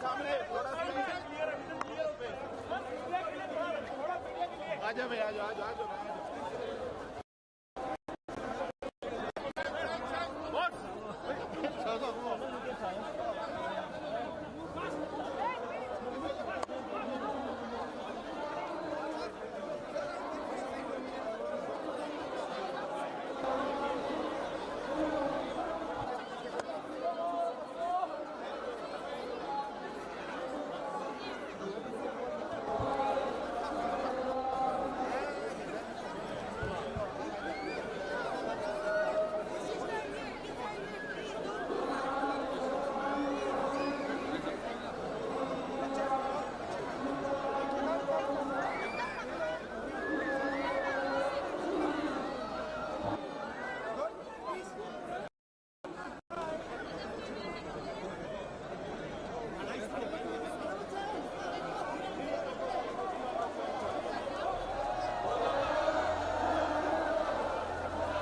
सामने थोड़ा आजा भाई आजा आजा आजा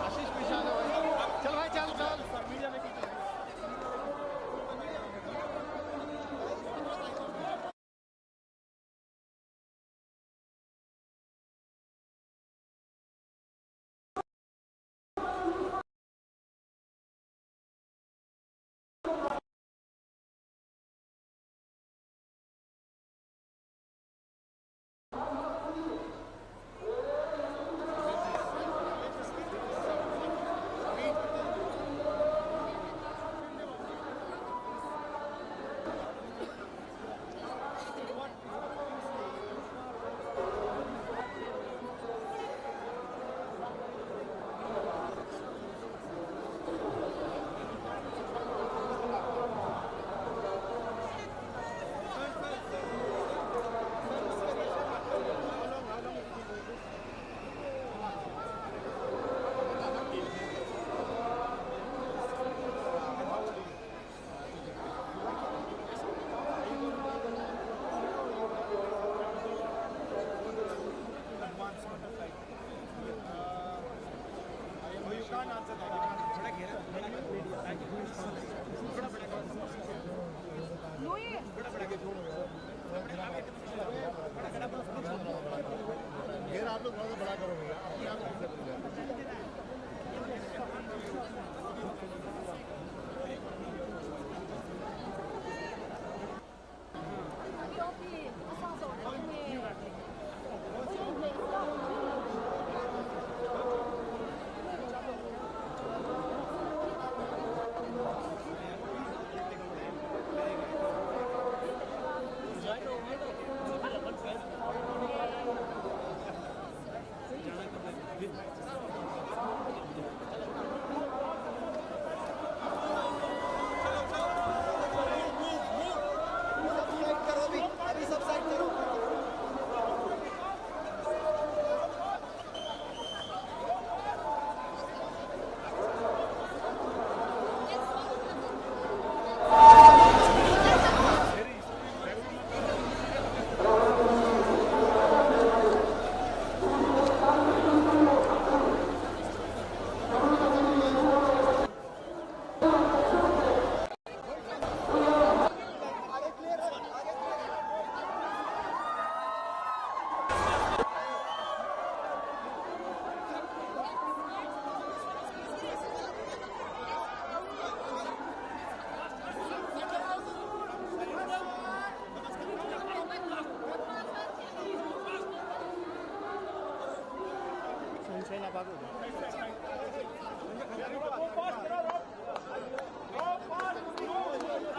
आशीष पीछे आ जाओ भाई। चल भाई चल चल घेर आप लोग थोड़ा सा बड़ा करो भैया अपने आप को कर जाए। साइड करो अभी अभी सब साइड करो। आगे क्लियर है, आगे क्लियर है।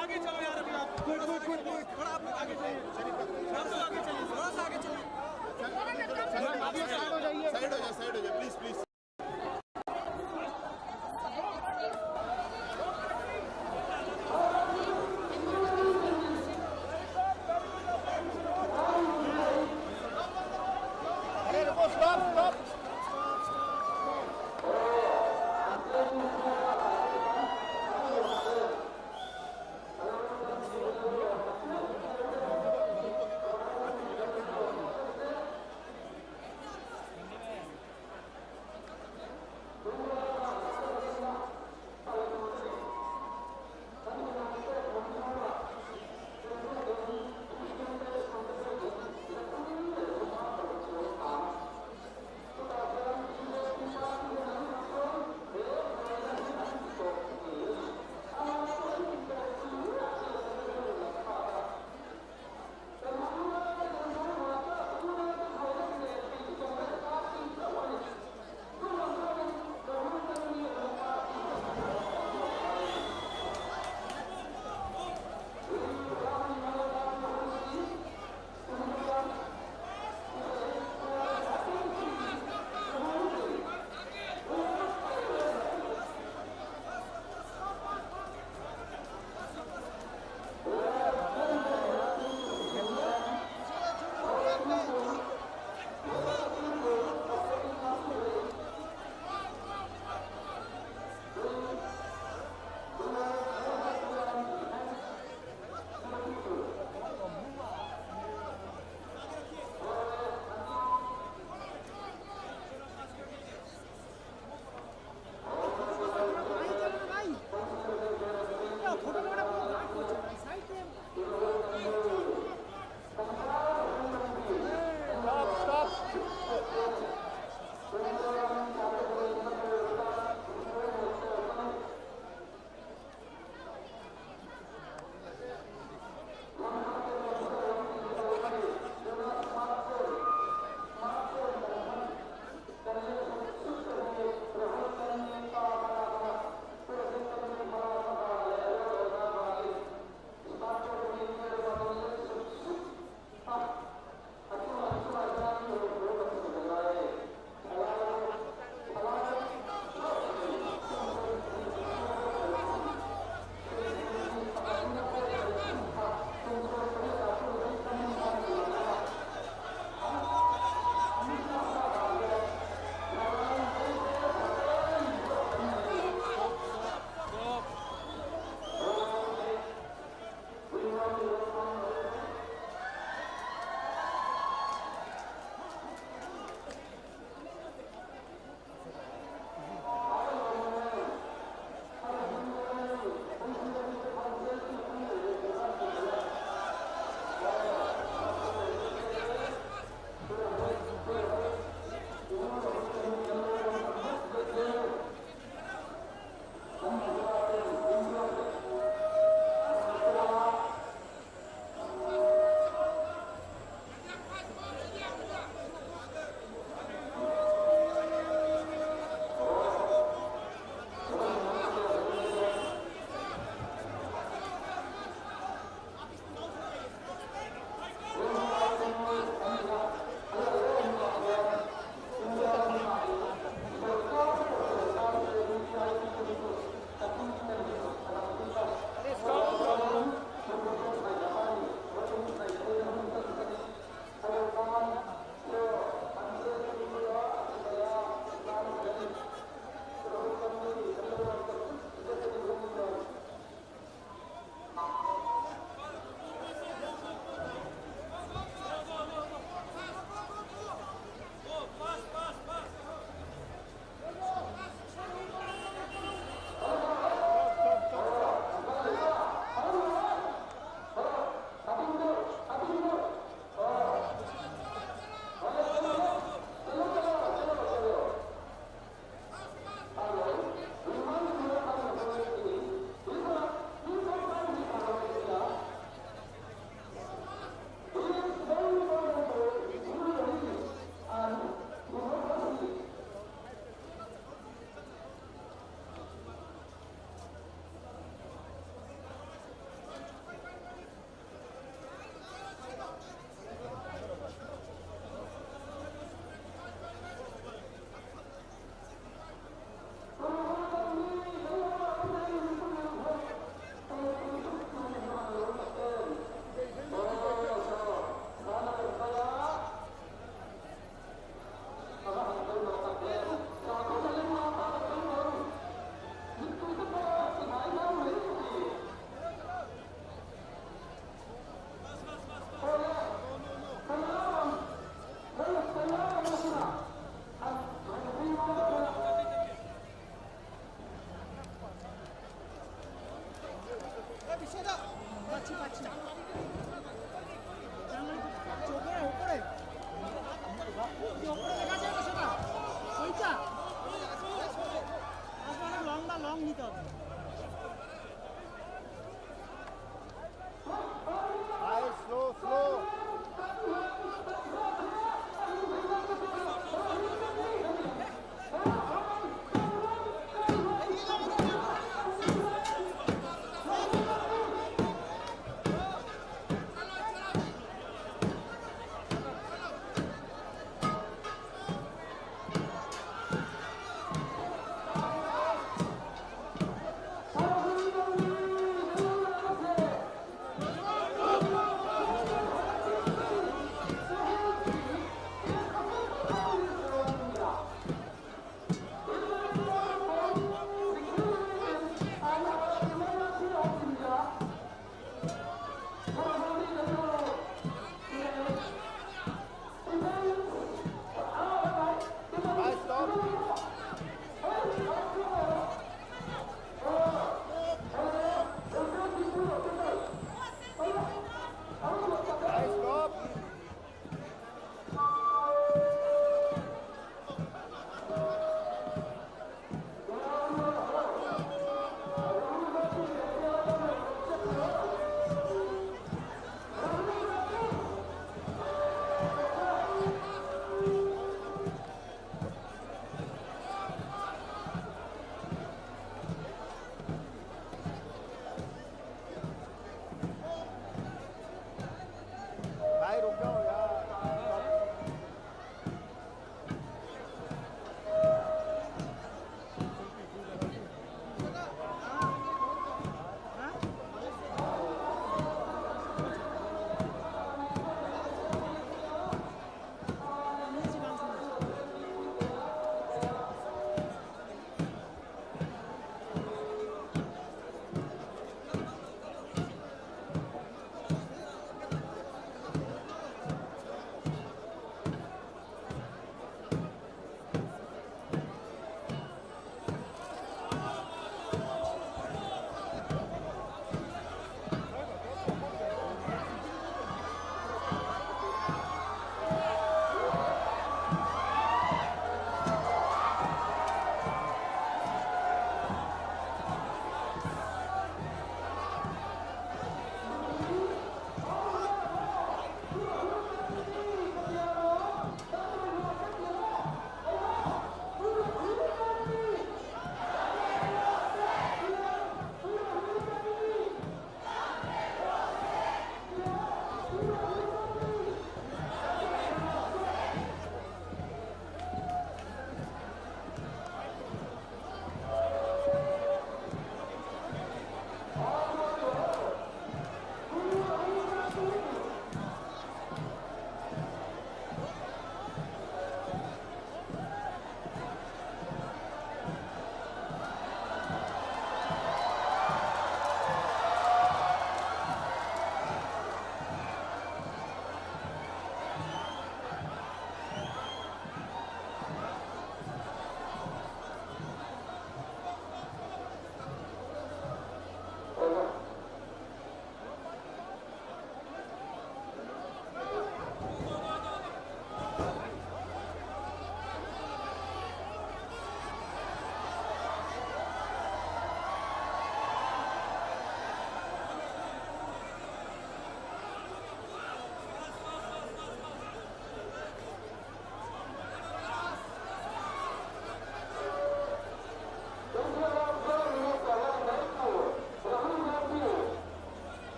आगे चलो यार, अभी आप थोड़ा आप लोग आगे चलिए, आप लोग आगे चलिए, थोड़ा सा आगे चलिए। साइड हो जाइए, साइड हो जाए, साइड हो जाए प्लीज प्लीज। अरे रुको, स्टॉप स्टॉप।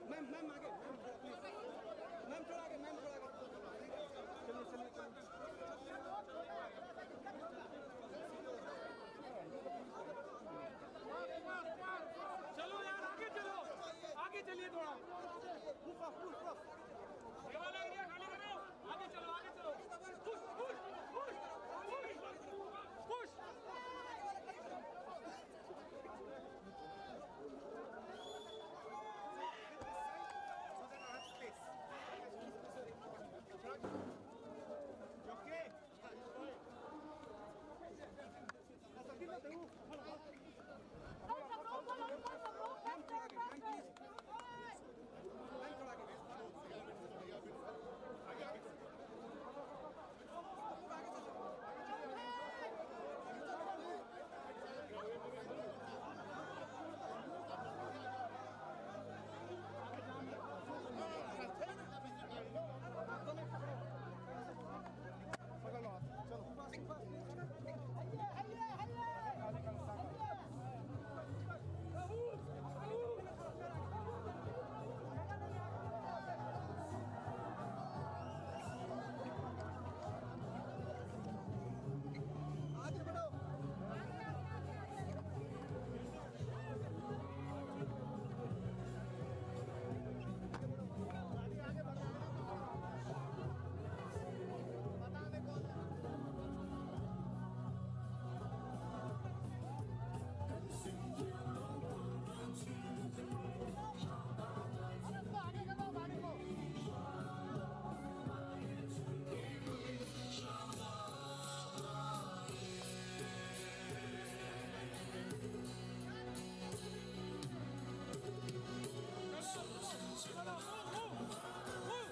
Ma'am ma'am आगे, ma'am please, ma'am थोड़ा आगे, मैम थोड़ा आगे। चलिए चलिए चलिए। चलो यार आगे चलो, आगे चलिए थोड़ा। ये वाला एरिया खाली करो, आगे चलो आगे चलो। Push push push push push. Ma'am थोड़ा आगे। आगे बढ़ो। चलो move move move.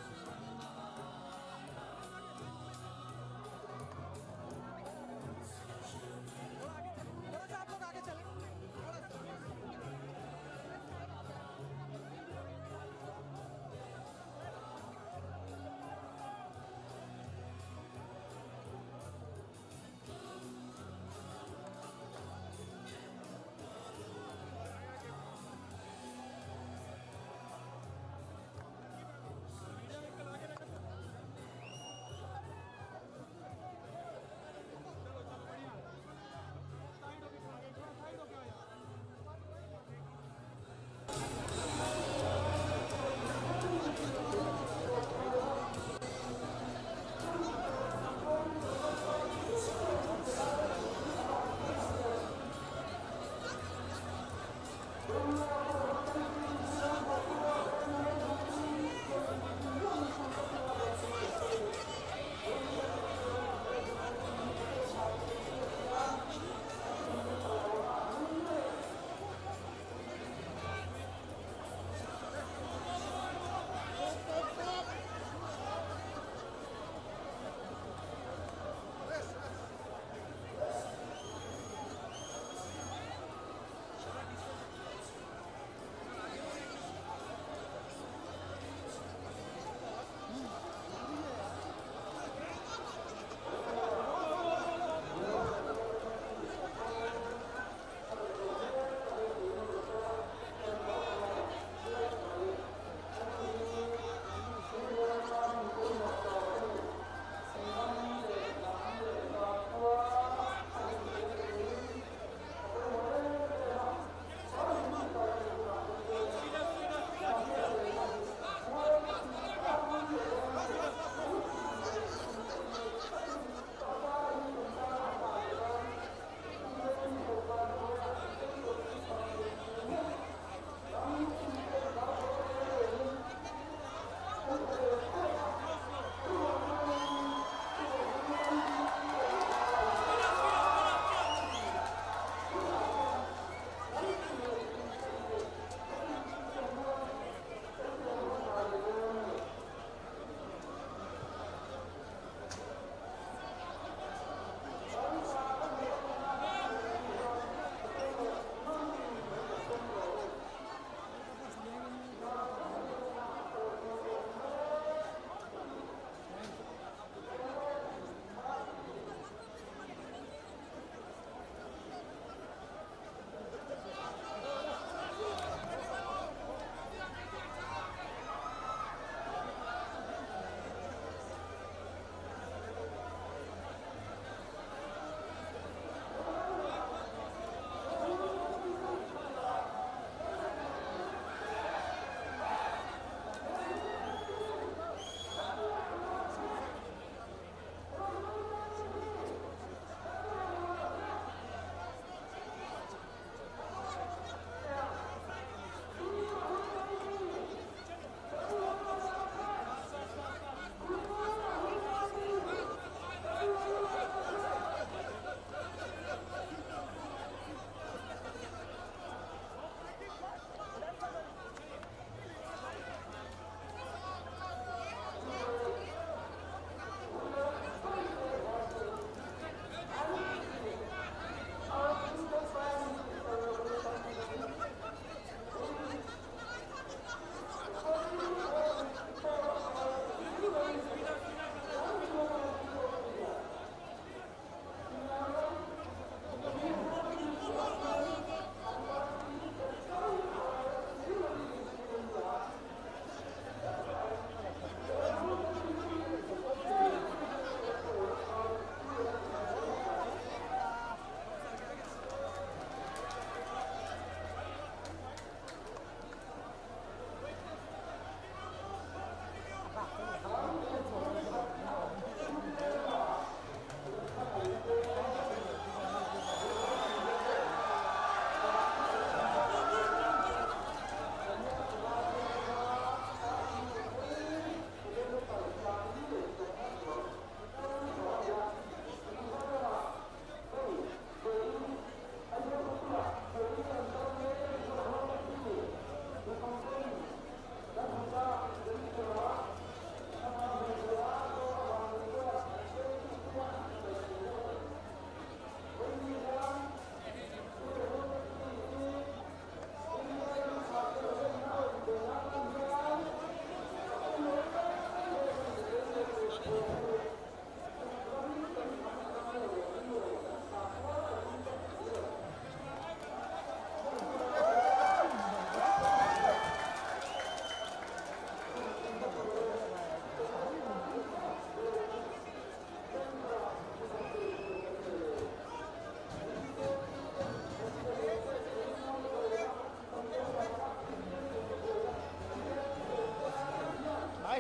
थोड़ा आगे चलो, थोड़ा सा आप लोग आगे चलें, थोड़ा सा। चलो चलो बढ़िया। साइड होके थोड़ा साइड होके आओ यार।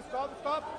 Stop, stop.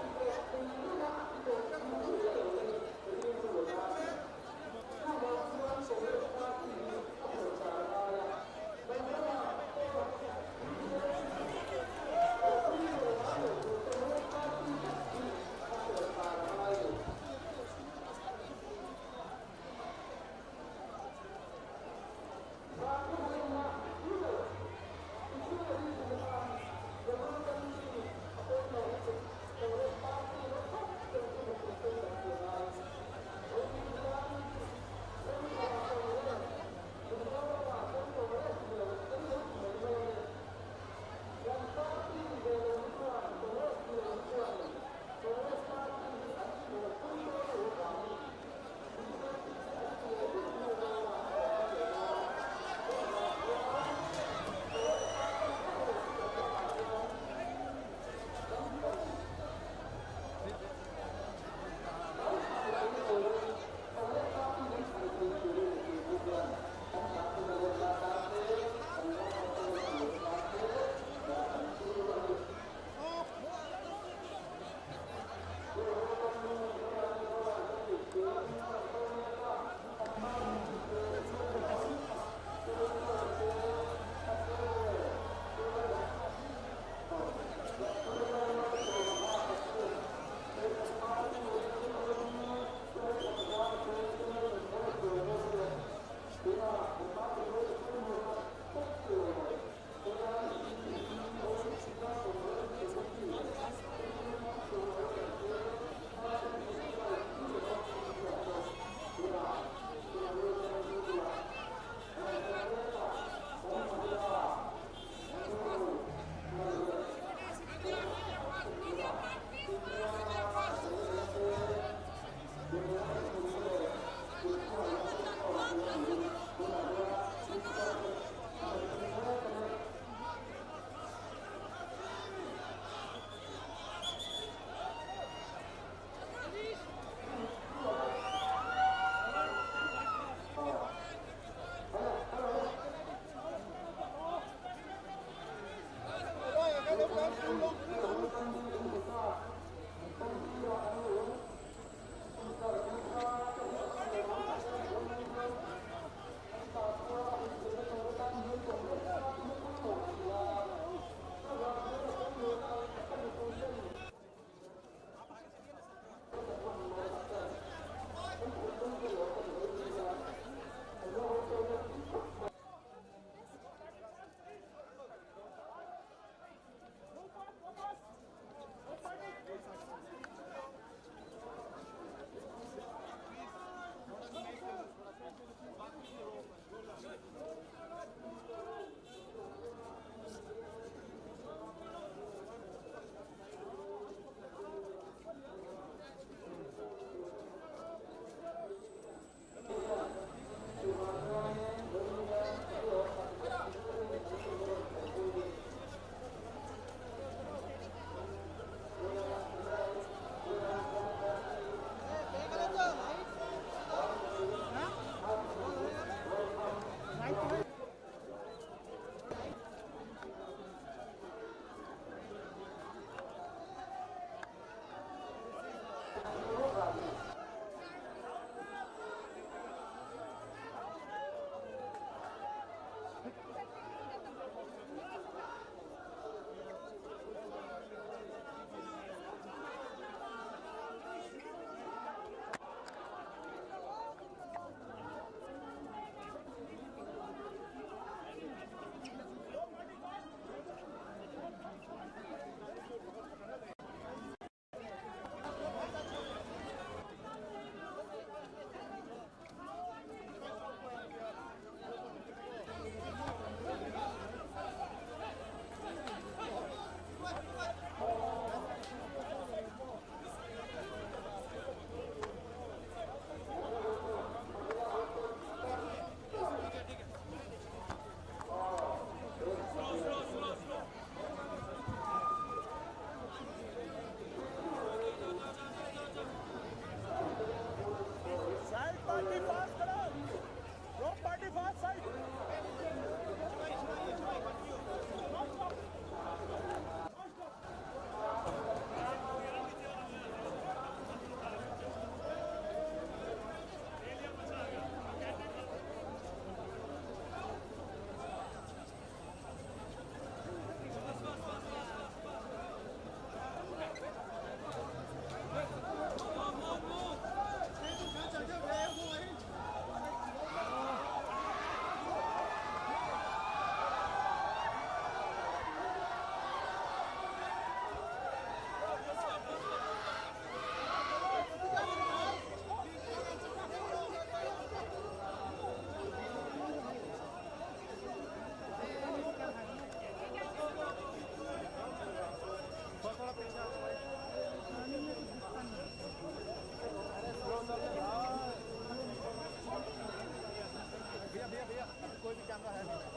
भैया कोई भी कैमरा है नहीं।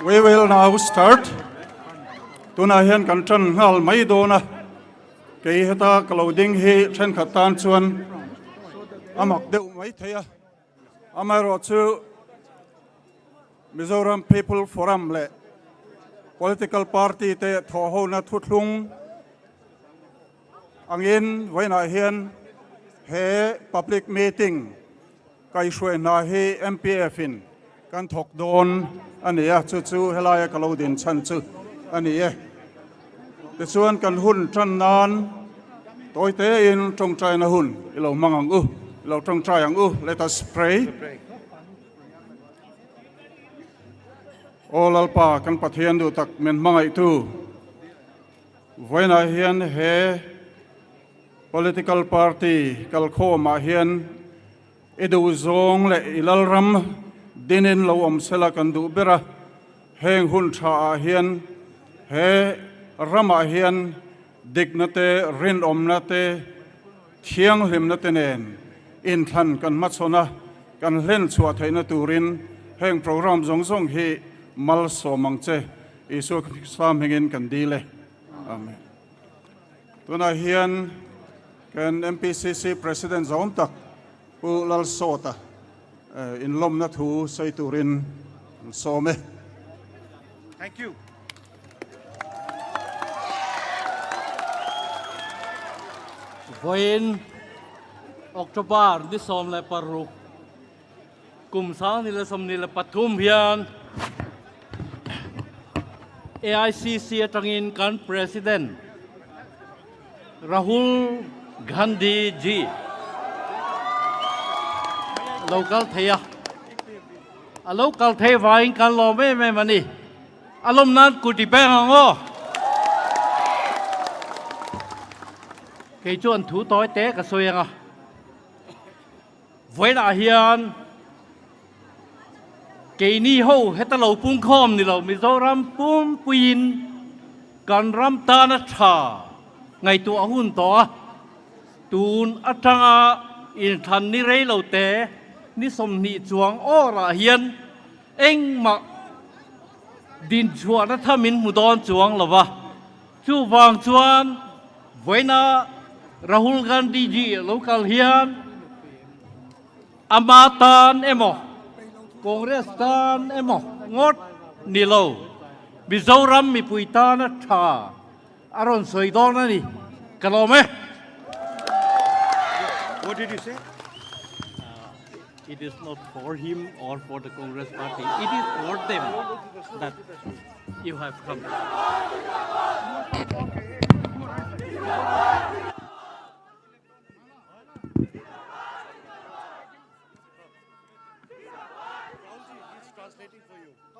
We will now start. Tunah hian kan tan nghal mai dawn a, kei heta ka lo ding hi thenkhat tan chuan a mak deuh mai thei a. Amaherawhchu Mizoram People Forum leh Political Party te thawhhona thuthlung angin vawiinah hian he public meeting kaihhruai hna hi MPF in kan thawk dawn a ni a, chu chu helaia ka lo din chhan chu a ni e. Tichuan kan hun tan nan tawi tein tawngtaina hun i lo hmang ang u, i lo tawngtai ang u, let us pray. Aw Lalpa kan Pathian duh tak min hmangaihtu, vawiinah hian he political party kalkhawmah hian i duhzawng leh i lalram dinin lo awm sela kan duh ber a, heng hun tha ah hian he ramah hian dikna te, rinawmna te, thianghlimna te nen inthlan kan hmachhawn a, kan hlen chhuah theihna turin heng program zawng zawng hi malsawm ang che, Isua Krista hmingin kan dil e. Amen. Tunah hian kan MPCC President zawm tak Pu Lalsawta inlawmna thu sawi turin an sawm e. Thank you. Vawiin October ni 16 kum 2023 hian AICC atangin kan President Rahul Gandhi ji lo kal thei a, a lo kal thei vangin kan lawm em em a ni. A lawm nan kut i peng ang aw. Kei chuan thu tawi te ka sawi ang a. Vawiinah hian keini ho heta lo pungkhawm ni lo Mizoram pumpuiin kan ram tana tha ngaihtuah hun tawh a, tun atanga inthlan ni rei lo te ni 20 chuang awrah hian engmah dinchhuahna thamin hmu dawn chuang lo va, chuvang chuan Vawiina Rahul Gandhi ji a lo kal hian ama tan emaw Congress tan emaw ngawt ni lo Mizoram mipui tana tha a rawn sawi dawn a ni. Ka lawm e. What did you say? It is not for him or for the Congress party. It is for them that you have come.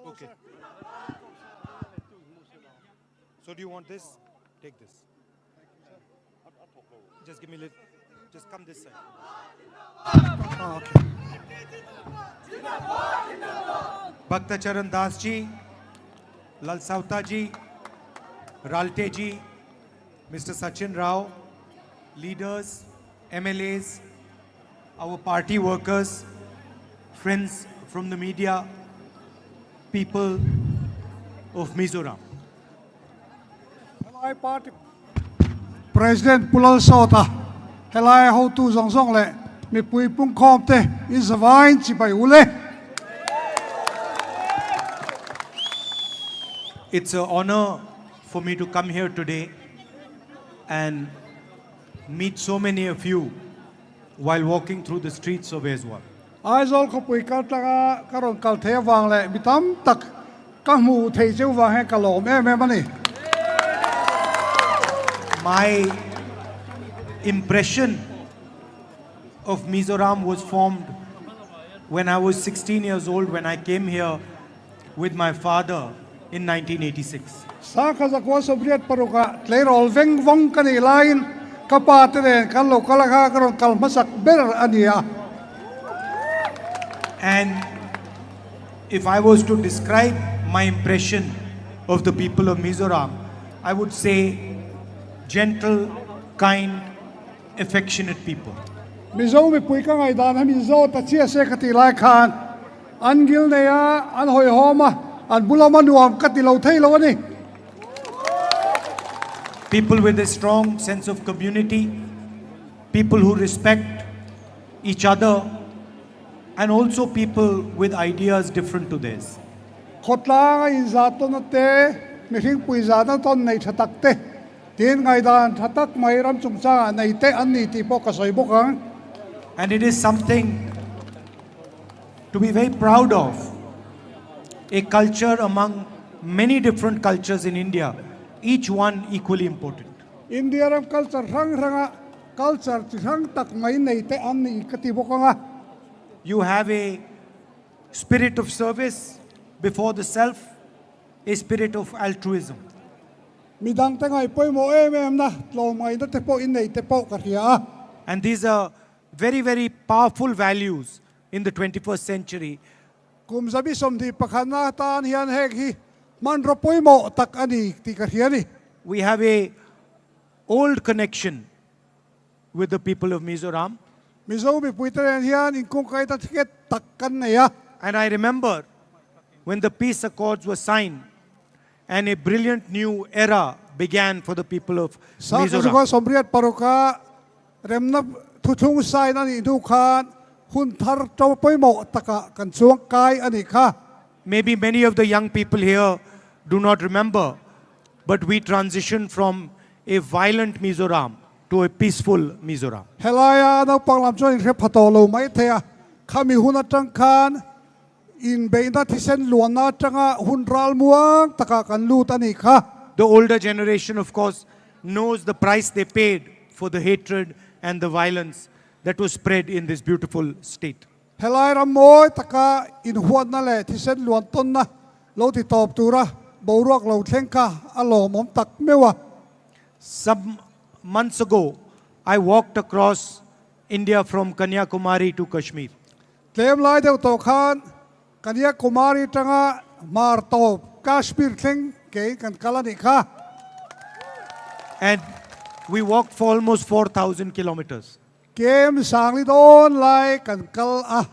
Okay. So do you want this? Take this. Just give me little. Just come this side. Ah, okay. Bhakta Charan Das ji, Lalsawta ji, Ralte ji, Mr. Sachin Rao, leaders, MLAs, our party workers, friends from the media, people of Mizoram. Helai party President Pu Lalsawta, helai hotu zawng zawng leh mipui pungkhawm te in zavain chibai u le. It's a honor for me to come here today and meet so many of you while walking through the streets of Aizawl. Aizawl khawpui kal tlanga ka rawn kal thei avang leh mi tam tak ka hmu thei cheu vang hian ka lawm em em a ni. My impression of Mizoram was formed when I was 16 years old when I came here with my father in 1986. Sangkhat zakua 86 ah tleirawl veng vawng ka nih laiin ka pa te nen kan lo kal a kha ka rawn kal hmasak ber a ni a. And if I was to describe my impression of the people of Mizoram, I would say gentle, kind, affectionate people. Mizo mipui ka ngaihdan hi min zawt a chiah se ka tih lai khan an ngil nei a, an hawihhawm a, an bulam a nuam ka ti lo thei lo a ni. People with a strong sense of community, people who respect each other and also people with ideas different to theirs. Khawtlang a inzah tawn a te, mihring pui zahna tawn nei tha tak te, Tin, ngaihdan tha tak mai ram chungchangah nei te an ni tih pawh ka sawi bawk ang. And it is something to be very proud of, a culture among many different cultures in India, each one equally important. India ram culture hrang hranga culture chi hrang tak mai nei te an ni ka ti bawk ang a. You have a spirit of service before the self, a spirit of altruism. Midang te ngaih pawimawh em em na tlawmngaihna te pawh in nei te pawh ka hria a. And these are very very powerful values in the 21st century. Kum 21na atan hian heng hi hmanraw pawimawh tak a ni tih ka hria a ni. We have a old connection with the people of Mizoram. Mizo mipui te nen hian inkungkaihna thikhet tak kan nei a. And I remember when the peace accords were signed and a brilliant new era began for the people of Sakhi Mizoram. Zuka 86 a remna thuthlung sign a nih hnu khan hun thar to pawimawh takah kan chuang kai a nih kha. Maybe many of the young people here do not remember, but we transitioned from a violent Mizoram to a peaceful Mizoram. Helaia naupang lam chuan inhre pha tawh lo mai thei a, khami hun atang khan inbeihna thisen luanna atanga hun ral muang takah kan lut a nih kha. The older generation of course knows the price they paid for the hatred and the violence that was spread in this beautiful state. Helai ram mawi taka inhuatna leh thisen luan tawnna lo ti tawp tura boruak lo thleng kha a lawmawm tak meuh a. Some months ago, I walked across India from Kanyakumari to Kashmir. Tlem lai deuh tawh khan Kanyakumari tanga hmar tawp Kashmir thleng kein kan kal a nih kha. And we walked for almost 4,000 kilometers. Kem sangli dawn lai kan kal a.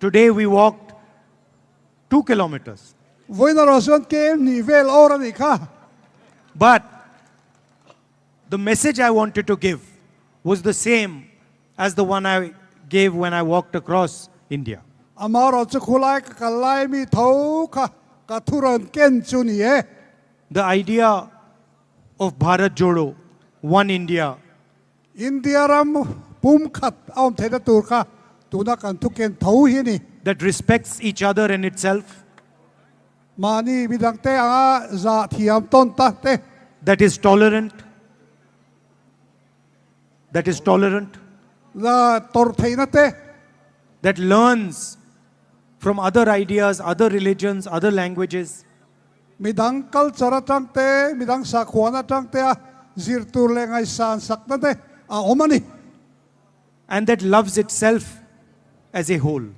Today we walked 2 kilometers. Vawiin erawh chuan kem hnih vel awr a nih kha. But the message I wanted to give was the same as the one I gave when I walked across India. Amaherawh chu khulai ka kal lai mi tho kha ka thu rawn ken chu ni e. The idea of Bharat Jodo, One India. India ram pum khat a awm theihna tur kha tuna kan thu ken tho hi a ni. That respects each other and itself. Mahni midangte anga zah thiam tawn ta te. That is tolerant. That is tolerant. La tawrh theihna te. That learns. from other ideas, other religions, other languages. Midang culture atang te, midang sakhuan atang te a zir tur leh ngaihsan sakna te a awm a ni. And that loves itself as a whole.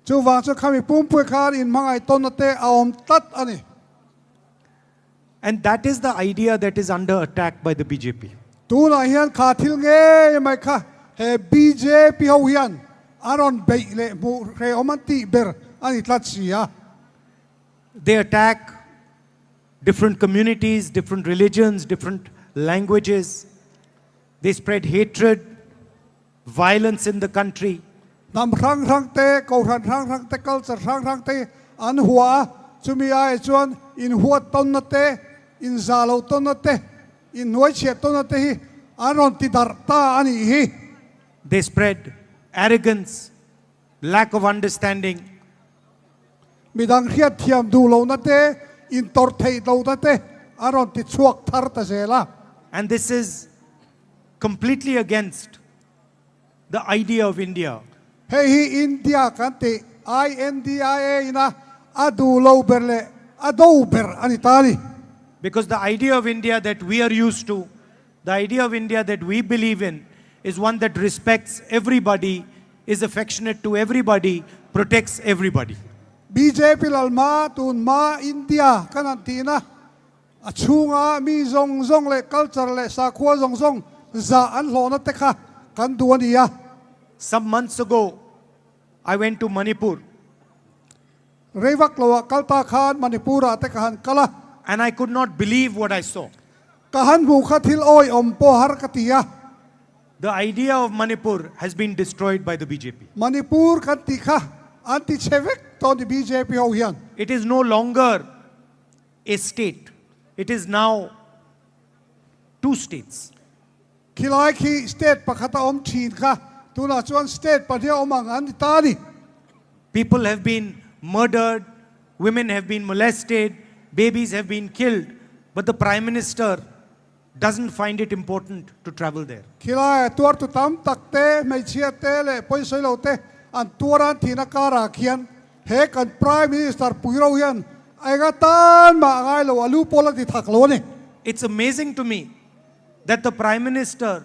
Chuvang chu khami pumpui khan inhmangaih tawnna te a awm tlat a ni. And that is the idea that is under attack by the bjp. Tunah hian kha thil ngei mai kha he bjp ho hian a rawn beih leh hmuh hrehawm an tih ber a ni tlat si a. They attack different communities, different religions, different languages. They spread hatred, violence in the country. Hnam hrang hrang te, kohhran hrang hrang te, culture hrang hrang te an hua a, chumi aiah chuan inhuat tawnna te, inzah loh tawnna te, inhnuaichhiah tawnna te hi an rawn ti darh ta a nih hi. They spread arrogance, lack of understanding. Midang hriat thiam duh lohna te, intawrh theih lohna te an rawn ti chhuak thar ta zel a. And this is completely against the idea of India. Hei hi India kan tih INDIA ina a duh lo ber leh a do ber a ni ta a ni. Because the idea of India that we are used to, the idea of India that we believe in is one that respects everybody, is affectionate to everybody, protects everybody. Bjp lalhma tunhma India kan han tihna A chhunga mi zawng zawng leh culture leh sakhua zawng zawng zah an hlawhna te kha kan duh a ni a. Some months ago, I went to Manipur. Rei vak loah kal ta khan Manipur-ah te ka han kal a. And I could not believe what I saw. Ka han hmuh kha thil awi awm pawh har ka ti a. The idea of Manipur has been destroyed by the bjp. Manipur kan tih kha an ti chhe vek tawh ni bjp ho hian. It is no longer a state. It is now two states. Khilai khi state pakhata awm thin kha tunah chuan state pahnih awm ang an ni ta a ni. People have been murdered, women have been molested, babies have been killed, but the Prime Minister doesn't find it important to travel there. Khilai tuartu tam tak te, hmeichhia te leh pawisawi lo te an tuar an thihna karah khian he kan Prime Minister pui ro hian a enga tan mah a ngai lo, a lu pawl a ti thak lo a ni. It's amazing to me that the Prime Minister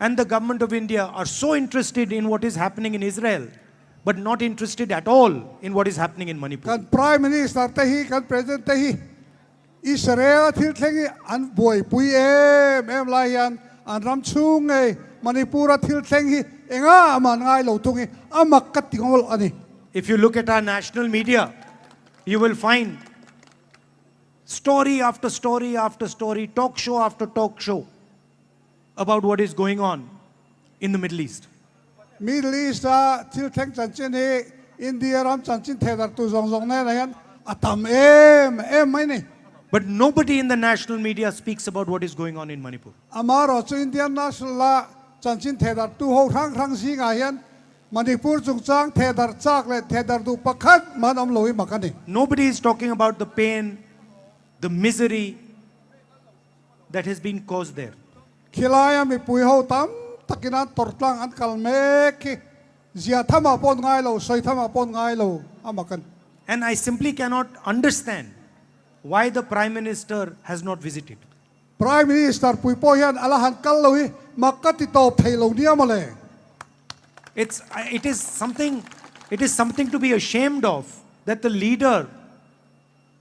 and the Government of India are so interested in what is happening in Israel but not interested at all in what is happening in Manipur. Kan Prime Minister te hi, kan President te hi Israel a thil thleng hi an buaipui em em lai hian an ram chhung ngei Manipur a thil thleng hi engah mah an ngai lo thung hi a mak ka ti ngawlh a ni. If you look at our national media, you will find story after story after story, talk show after talk show about what is going on in the Middle East. Middle East a thil thleng chanchin hi India ram chanchin thehdarh tu zawng zawng nenah hian a tam em em mai ni. But nobody in the national media speaks about what is going on in Manipur. Amaherawh chu Indian national a chanchin thehdarh tu ho hrang hrang zingah hian Manipur chungchang thehdarh chak leh thehdarh duh pakhat man awm lo hi mak a ni. Nobody is talking about the pain, the misery that has been caused there. Khilaia mipui ho tam takin an tawrh tlang an kal mek hi zia thamah pawh an ngai lo, sawi thamah pawh an ngai lo a mak a ni. And I simply cannot understand why the Prime Minister has not visited. Prime Minister pui pawh hian a la han kal lo hi mak ka ti tawp thei lo nia mawle. It's, it is something, it is something to be ashamed of that the leader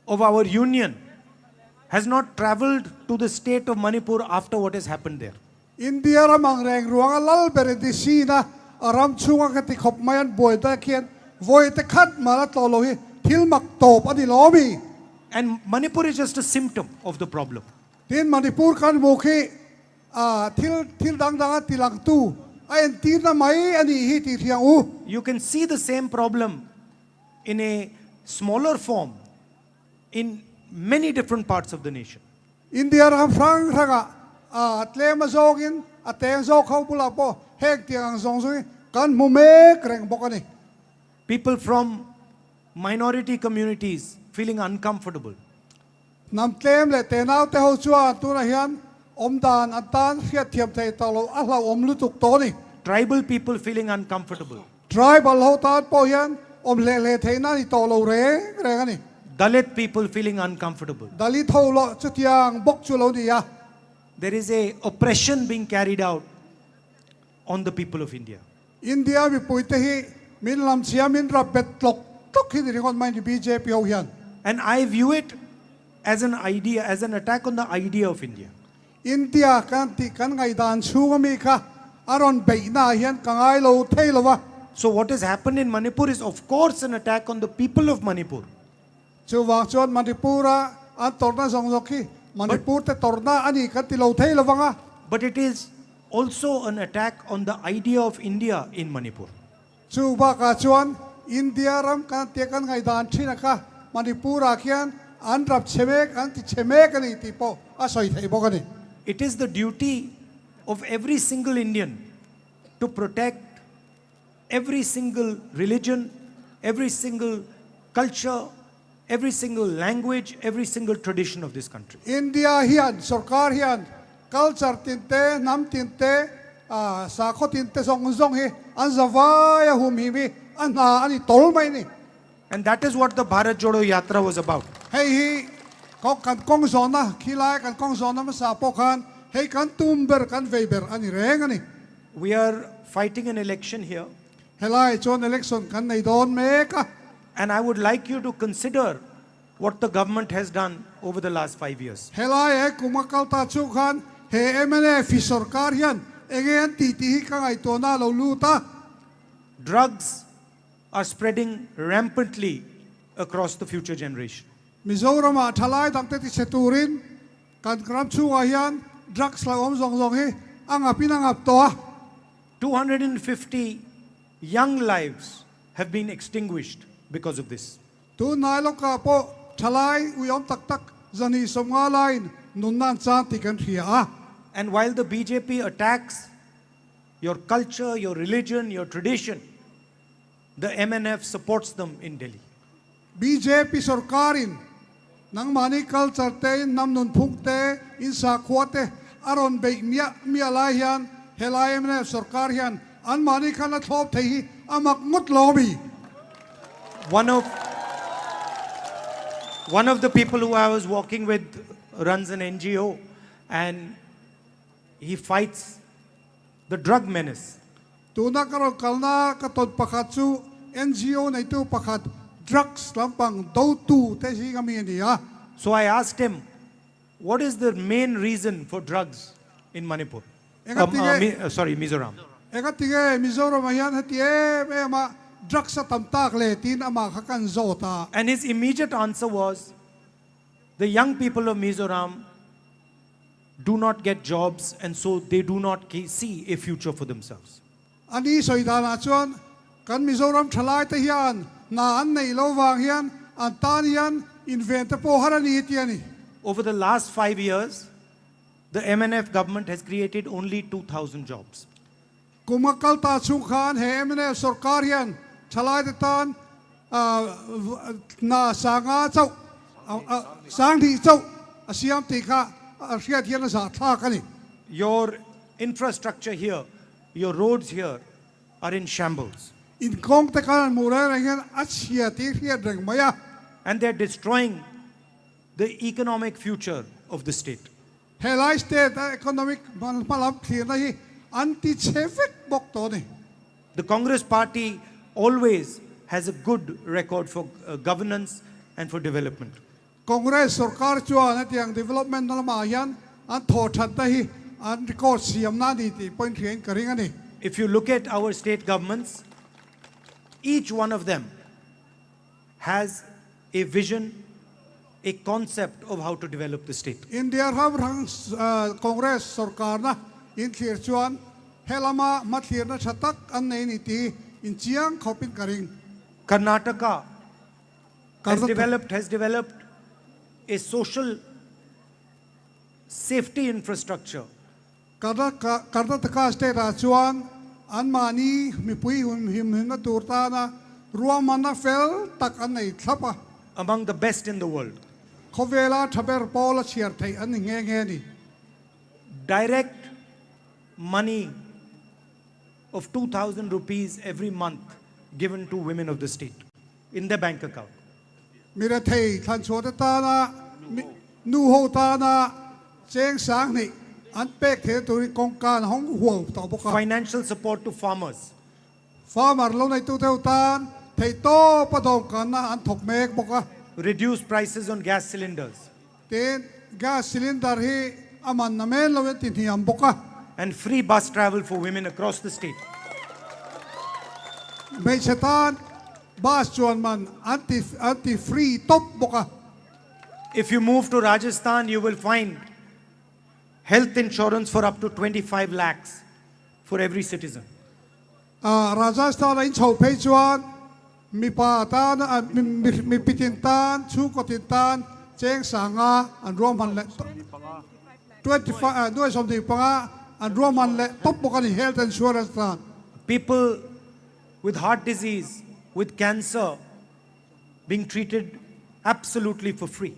of our union has not travelled to the state of Manipur after what has happened there. India ram ang reng ruanga lal ber in ti sin a, a ram chhunga ka ti khawp mai an buai ta khian vawi te khat mal a tlawh lo hi thil mak tawp a ni lo mi. And Manipur is just a symptom of the problem. Tin Manipur kan hmuh khi a thil thil dang dang a ti langtu a entirna mai a nih hi tih hriang u. You can see the same problem in a smaller form in many different parts of the nation. India ram hrang hrangah a tlem a zawngin a teng zawk ho bulah pawh heng tiang ang zawng zawng hi kan hmu mek reng bawk a ni. People from minority communities feeling uncomfortable. Hnam tlem leh tenau te ho chuan tunah hian awmdan an tan hriatthiam thei tawh loh a hlauhawm lutuk tawh a ni. Tribal people feeling uncomfortable. Tribal ho tan pawh hian Awm hle hle theihna a ni tawh lo reng reng a ni. Dalit people feeling uncomfortable. Dalit ho loh chutiang bawk chu lo ni a. There is a oppression being carried out on the people of India. India mipuite hi min lamchhia min rap bet tlawk tlawk hi ni ringawt mai ni bjp ho hian. And I view it as an idea, as an attack on the idea of India. India kan tih kan ngaihdan chhunga mi kha a rawn beihna ah hian ka ngai lo thei lo va. So what has happened in Manipur is of course an attack on the people of Manipur. Chuvang chuan Manipur-a an tawrhna zawng zawng khi Manipur te tawrhna a ni kan ti lo thei lo vang a. But it is also an attack on the idea of India in Manipur. Chu bakah chuan India ram kan tia kan ngaihdan thin a kha Manipur-ah khian an rap chhe mek, an ti chhe mek a ni tih pawh a sawi theih bawk a ni. It is the duty of every single Indian to protect every single religion, every single culture, every single language, every single tradition of this country. India hian, sorkar hian culture tin te, hnam tin te, sakhaw tin te zawng zawng hi an zavai a humhim hi a hna a ni tawl mai a ni. And that is what the Bharat Jodo Yatra was about. Hei hi kan kawng zawhna, khilai kan kawng zawhna hmasa pawh khan hei kan tum ber, kan vei ber a ni reng a ni. We are fighting an election here. Helai chuan election kan nei dawn mek a. And I would like you to consider what the government has done over the last 5 years. Helai he kum a kal ta chu khan he mnf hi sorkar hian enge an tih tih hi ka ngaihtuahna a lo lut a. Drugs are spreading rampantly across the future generation. Mizoramah thalai dangte tichhe turin kan ram chhungah hian drugs lo awm zawng zawng hi a ngapin a ngap tawh a. 250 young lives have been extinguished because of this. Tunhnai lawkah pawh thalai uiawm tak tak zahnih 50 laiin nunna an chang tih kan hria a. And while the bjp attacks your culture, your religion, your tradition, the mnf supports them in Delhi. Bjp sorkarin nangmahni culture te, in hnam nunphung te, in sakhua te a rawn beih miah miah lai hian helai mnf sorkar hian anmahni khan a thlawp thei hi a mak ngawt lo mi? One of one of the people who I was walking with runs an NGO and he fights the drug menace. Tuna ka rawn kalna ka tawn pakhat chu NGO neitu pakhat drugs lampang dotu te zinga mi a ni a. So I asked him, what is the main reason for drugs in Manipur? Engatinge. Sorry, Mizoram. Engatinge Mizoram ah hian heti em em a drugs a tam tak le tiin amah kha kan zawt a. And his immediate answer was, the young people of Mizoram do not get jobs and so they do not see a future for themselves. A ni sawi danah chuan kan Mizoram thalai te hian hna an neih lo vang hian an tan hian inven te pawh har a ni ti a ni. Over the last 5 years, the mnf government has created only 2,000 jobs. Kum a kal ta chhung khan he mnf sorkar hian thalai te tan hna sanga chauh, sanghnih chauh a siam tih kha a hriat hian a zahthlak a ni. Your infrastructure here, your roads here are in shambles. Inkawng te khan an hmuh reng reng hian a chhia tih hriat reng mai a. And they are destroying the economic future of the state. Helai state a economic hmalam thlirna hi an ti chhe vek bawk tawh a ni. The Congress party always has a good record for governance and for development. Congress sorkar chuan hetiang development na lamah hian an thawh thatna hi an record siamna a ni tih pawhin hriain ka ring a ni. If you look at our state governments, each one of them has a vision, a concept of how to develop the state. India ram hrang Congress sorkarna inthlir chuan he lama hmathlirna tha tak an nei ni tih inchiang khawpin ka ring. Karnataka has developed has developed a social safety infrastructure. Karnataka state ah chuan anmahni mipui himhimna tur tana ruahmanna fel tak an nei thlap a. Among the best in the world. Khawvela tha ber pawl a chhiar theih an ni nghe nghe a ni. Direct money of 2000 rupees every month given to women of the state. in their bank account. Mi rethei thlanchhuah te tana mi nu ho tana cheng 2000 an pek theihna turin kawngka an hawng huau tawh bawk a. Financial support to farmers. Farmer lo neitute ho tan theihtawpa dawmkanna an thawk mek bawk a. Reduce prices on gas cylinders. Tin, gas cylinder hi a man na men lo in ti hniam bawk a. And free bus travel for women across the state. Hmeichhe tan bus chuan man an ti an ti free tawp bawk a. If you move to Rajasthan, you will find health insurance for up to 25 lakhs for every citizen. Rajasthan a inchho phei chuan mipa tan mipi tin tan chhungkaw tin tan cheng 50 an ruahman leh 25 nuai 25 an ruahman leh tawp bawk a ni health insurance tan. People with heart disease, with cancer being treated absolutely for free.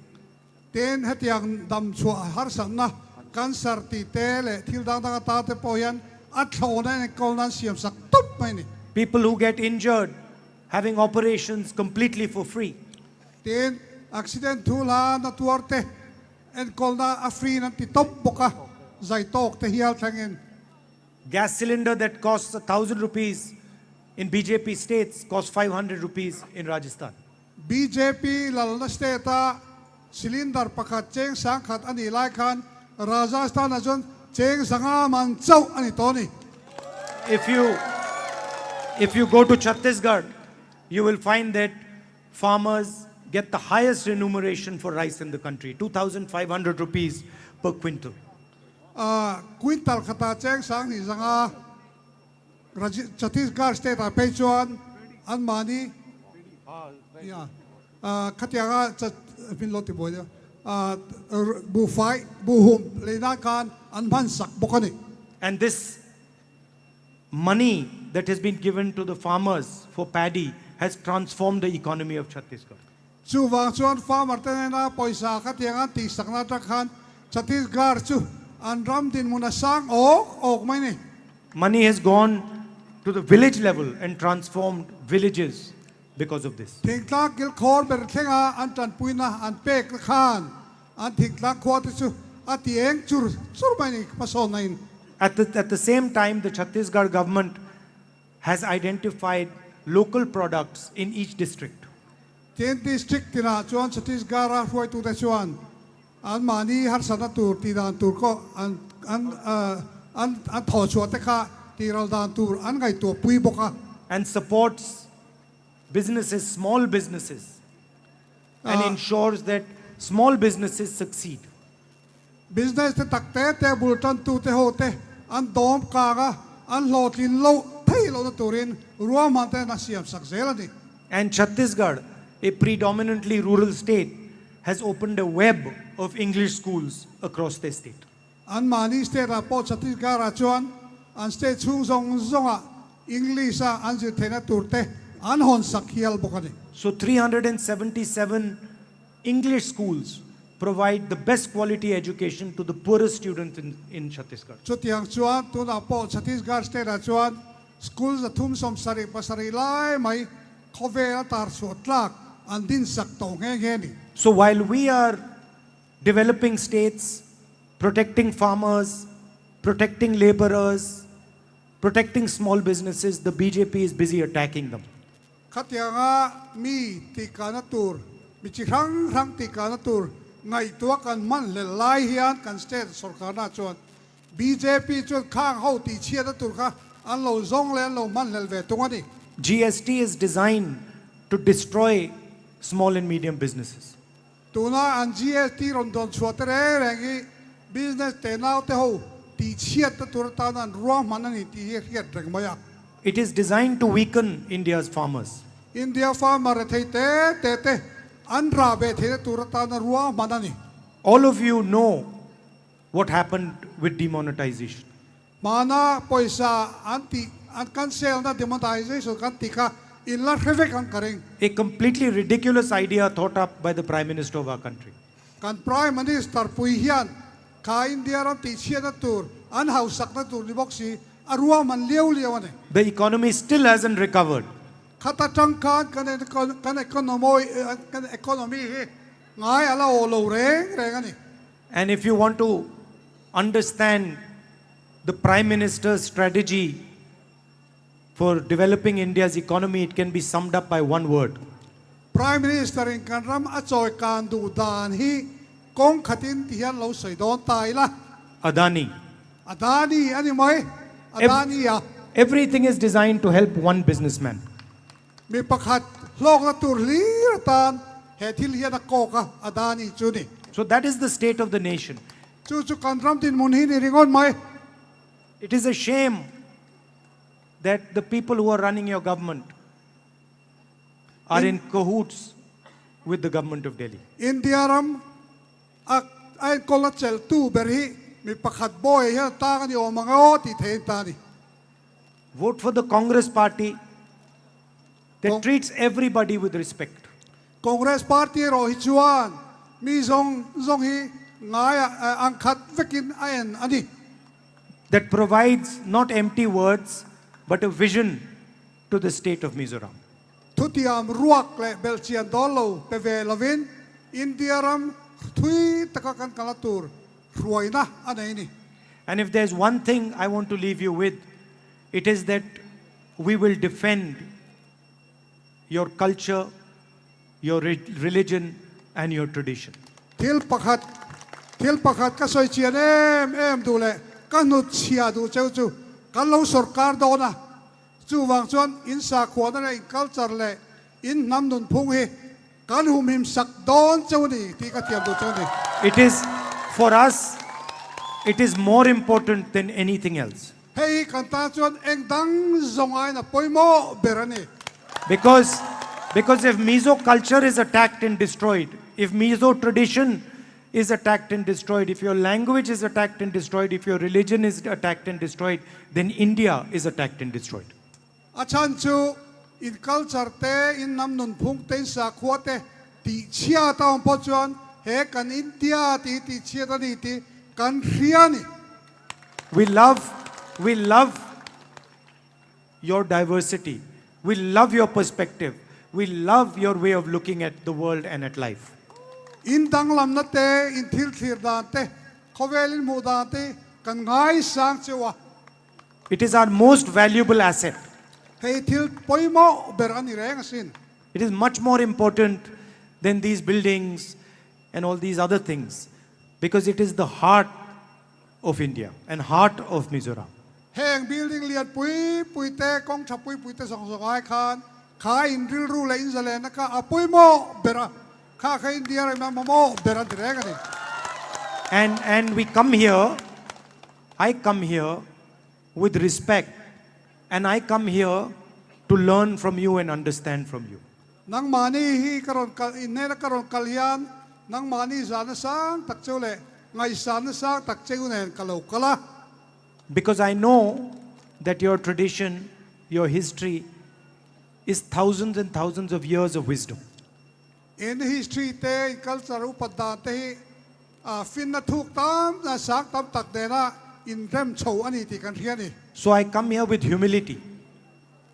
Tin, hetiang dam chhuah harsatna, cancer tih te leh thil dang dang ata te pawh hian a thlawhna enkawl nan siam sak tawp mai a ni. People who get injured having operations completely for free. Tin, accident thu hla na tuar te enkawlna a free in an ti tawp bawk a, zai tawk te hial thlengin. Gas cylinder that costs a thousand rupees in BJP states costs 500 rupees in Rajasthan. Bjp lalna state a cylinder pakhat cheng 1000 a nih lai khan Rajasthan ah chuan cheng 500 man chauh a ni tawh a ni. If you if you go to Chhattisgarh, you will find that farmers get the highest remuneration for rice in the country, 2,500 rupees per quintal. Quintal khatah cheng 2500 Chhattisgarh state ah phei chuan anmahni khatianga min lo ti buai deuh buhfai buhhum lei nan khan an hman sak bawk a ni. And this money that has been given to the farmers for paddy has transformed the economy of Chhattisgarh. Chuvang chuan farmer te nena pawisa khatiang an tihsakna atang khan Chhattisgarh chu an ram dinhmun a sang awk awk mai ni. Money has gone to the village level and transformed villages because of this. Thingtlang kilkhawr ber thlenga an tanpuina an pek na khan an thingtlang khua te chu a ti eng chur chur mai ni hmasawnna in. At the at the same time the Chhattisgarh government has identified local products in each district. Tin district tinah chuan Chhattisgarh a hruaitute chuan Anmahni harsatna tur tih dan tur kawh an an an an thawh chhuah te kha tihral dan tur an ngaihtuah pui bawk a. And supports businesses, small businesses and ensures that small businesses succeed. Business te tak te te bul tantu te ho te an dawm kang a, an hlawhtlin loh thei lohna turin ruahman te an siam sak zel a ni. And Chhattisgarh, a predominantly rural state, has opened a web of English schools across their state. Anmahni state ah pawh Chhattisgarh ah chuan an state chhung zawng zawngah English a an zir theihna tur te an hawn sak hial bawk a ni. So 377 English schools provide the best quality education to the poorest students in in Chhattisgarh. Chutiang chuan tunah pawh Chhattisgarh state ah chuan school 377 lai mai Khawvel a tar chhuah tlak an din sak tawh nghe nghe a ni. So while we are developing states, protecting farmers, protecting labourers, protecting small businesses, the bjp is busy attacking them. Khatianga mi tihkahna tur, mi chi hrang hrang tihkahna tur ngaihtuah kan hman hlel lai hian kan state sawrkarna chuan Bjp chuan khang ho tihchhiatna tur kha an lo zawng leh an lo hman hlel ve tung a ni. GST is designed to destroy small and medium businesses. Tuna an GST rawn dawn chhuah te reng reng hi business te nau te ho tihchhiatna tur atan an ruahman a ni tih hi a hriat reng mai a. It is designed to weaken India's farmers. India farmer rethei te te te an rah beh theihna tur atan a ruahman a ni. All of you know What happened with demonetization? Hmana pawisa an tih, an cancel na demonetization kan tih kha in la hre vek ang ka ring. A completely ridiculous idea thought up by the Prime Minister of our country. Kan Prime Minister pui hian kha India ram tihchhiatna tur, an hausakna tur ni bawk si, a ruahman liau liau a ni. The economy still hasn't recovered. Khata tang khan kan kan economy kan economy hi ngai a la aw lo reng reng a ni. And if you want to understand the Prime Minister's strategy for developing India's economy, it can be summed up by one word. Prime Minister in kan ram a chawi kan duh dan hi kawng khatin ti hian lo sawi dawn ta ila. Adani. Adani a ni mai. Adani a. Everything is designed to help one businessman. Mi pakhat hlawkna tur hlir atan he thil hian a kawk a, Adani chu ni. So that is the state of the nation. Chu chu kan ram dinhmun hi ni ringawt mai. It is a shame that the people who are running your government are in cahoots with the government of Delhi. India ram a a enkawl a chelhtu ber hi mi pakhat bawi hian a tang a ni awm ang aw tih thei an ta a ni. Vote for the Congress party that treats everybody with respect. Congress party erawh hi chuan mi zawng zawng hi ngaiah ang khat vekin a en a ni. That provides not empty words but a vision to the state of Mizoram. Thutiam ruak leh belhchian dawl lo pe ve lovin India ram thui taka kan kalna tur hruaina a nei ni. And if there's one thing I want to leave you with, it is that we will defend your culture, your religion and your tradition. Thil pakhat, thil pakhat ka sawi chian em em duh leh ka hnut chhia duh cheu chu kan lo sawrkar dawn a, chuvang chuan in sakhuana leh in culture leh in hnam nunphung hi kan humhim sak dawn cheu a ni tih ka thiam duh cheu a ni. It is for us, it is more important than anything else. Hei hi kan tan chuan eng dang zawng aiin a pawimawh ber a ni. Because because if Mizo culture is attacked and destroyed, if Mizo tradition is attacked and destroyed, if your language is attacked and destroyed, if your religion is attacked and destroyed, then India is attacked and destroyed. A chhan chu in culture te, in hnam nunphung te, in sakhua te tihchhiat a awm pawh chuan he kan India tih hi tihchhiat a ni tih kan hria a ni. We love, we love your diversity. We love your perspective. We love your way of looking at the world and at life. In danglamna te, in thil thlir dan te, khawvel in hmuh dan te kan ngaisang cheu a. It is our most valuable asset. Hei thil pawimawh ber a ni reng asin. It is much more important than these buildings and all these other things because it is the heart of India and heart of Mizoram. Heng building lian pui pui te, kawng tha pui pui te zawng zawng ai khan kha in rilru leh in zalenna kha a pawimawh ber a, kha kha India ram a mamawh ber an ti reng a ni. And and we come here, I come here with respect and I come here to learn from you and understand from you. Nangmahni hi ka rawn kal, in hnena ka rawn kal hian nangmahni zahna sang tak cheu leh ngaihsanna sang tak cheu nen ka lo kal a. Because I know that your tradition, your history is thousands and thousands of years of wisdom. In history te, in culture upat dan te hi finna thuk tam, sang tam tak nena inrem chho a ni tih kan hria a ni. So I come here with humility.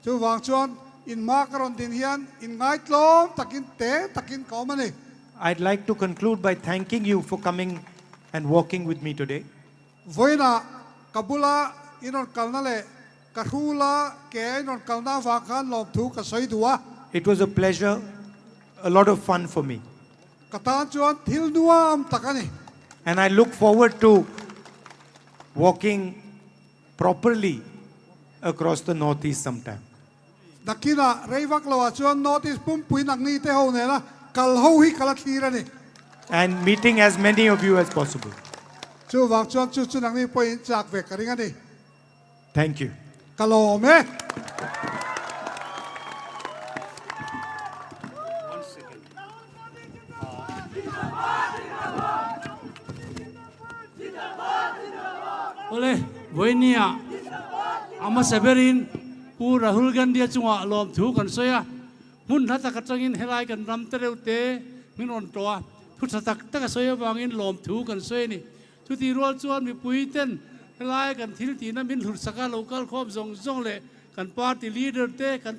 Chuvang chuan in hma ka rawn din hian in ngaitlawm takin te takin ka awm a ni. I'd like to conclude by thanking you for coming and walking with me today. Vawiinah ka bula in rawn kalna leh ka hrula ke a in rawn kalna avang khan lawmthu ka sawi duh a. It was a pleasure, a lot of fun for me. Ka tan chuan thil nuam tak a ni. And I look forward to walking properly across the North East sometime. Nakinah rei vak loah chuan North East pumpui nakni te ho nena kal ho hi ka la thlir a ni. And meeting as many of you as possible. Chuvang chuan chu chu nakni pawhin chak ve ka ring a ni. Thank you. Ka lawm e. Awle, vawinia a hmasa berin Pu Rahul Gandhi-a chungah lawmthu kan sawi a, hmun hla tak atangin helai kan ram te reuh te min rawn tawh a, thu tha tak tak a sawi avangin lawmthu kan sawi a ni. Chutih rual chuan mipui ten helai kan thil tihna min hlutsak a, local khawm zawng zawng leh kan party leader te kan.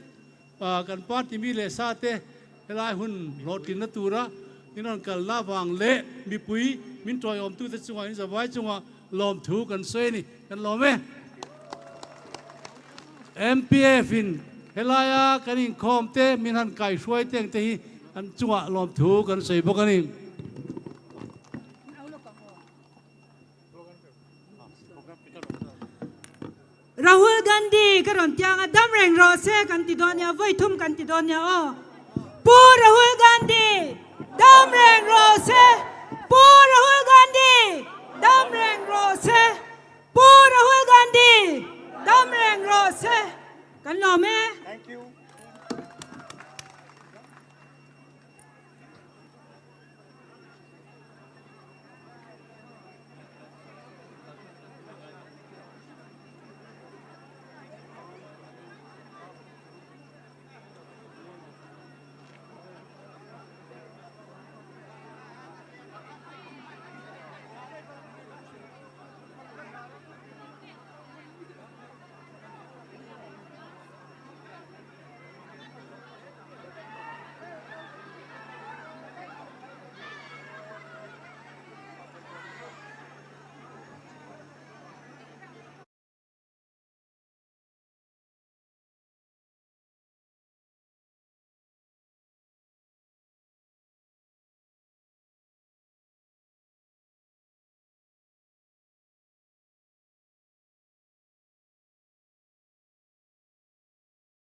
Kan party mi leh sa te helai hun hlawhtlinna tura in rawn kalna avang leh mipui min tawiawmtute chungah in zavai chungah lawmthu kan sawi a ni. Kan lawm e. MPF in helaia kan inkhawm te min han kaihruai te ang te hi an chungah lawmthu kan sawi bawk a ni. Rahul Gandhi ka rawn tiang a, dam reng rawh se kan ti dawn nia, vawi thum kan ti dawn nia aw. Pu Rahul Gandhi dam reng rawh se, Pu Rahul Gandhi dam reng rawh se, Pu Rahul Gandhi dam reng rawh se. Kan lawm e. Thank you.